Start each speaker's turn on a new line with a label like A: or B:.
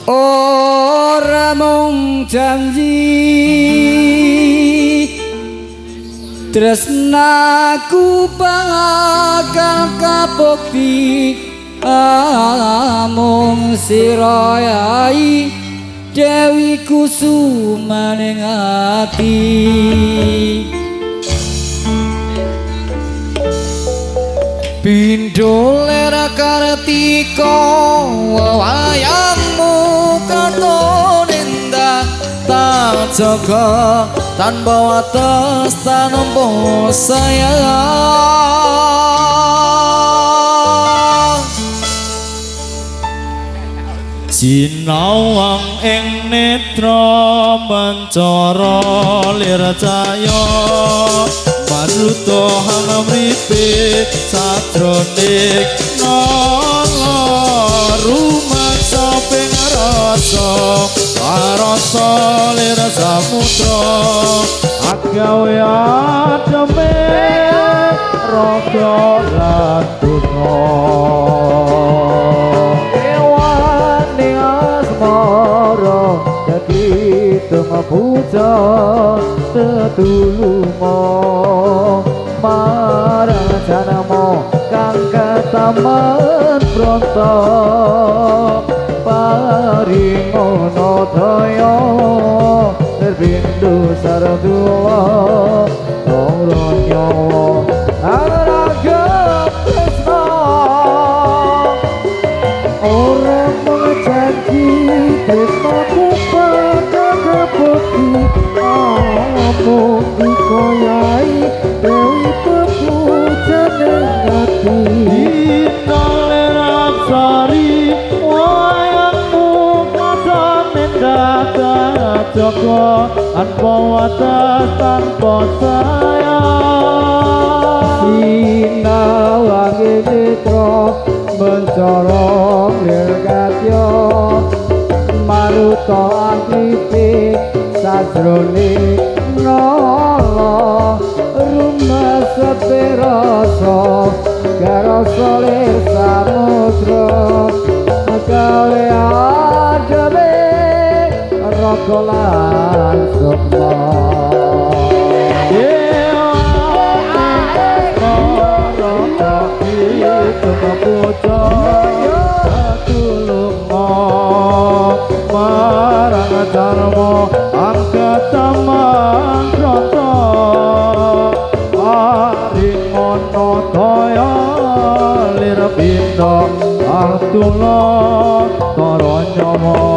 A: Ora mung janji tresnaku bakal kabukti, amung sira yai Dewi Kusumaning ati. Pindho ler Kartika wayangmu katon endah tak jaga tanpa wates tanpa sayang.
B: Sinawang ing netra mencara lir cahya maruta hamripe sajroning nala rumangsa ping rasa rasa lir samudra agawe ademe raga lan donya
C: dadi teng puja tetulunga marang janama kang ketaman brata paringono daya terbindu sarduwa ora nyawa raga tresna ora mung janji tresnaku amung dikoyai Dewi pepujane ati.
B: Dina lerapsari wayangmu katon endah jaga tanpa wates tanpa sayang.
C: Sinawange netra mencara lir kadya maruta antripe sajroning nala rumesepe rasa karasa lir samudra gawe ademe raga lan sukma.
B: Marang dharma angkataman brata paringono daya lir bina artula tara nyawa.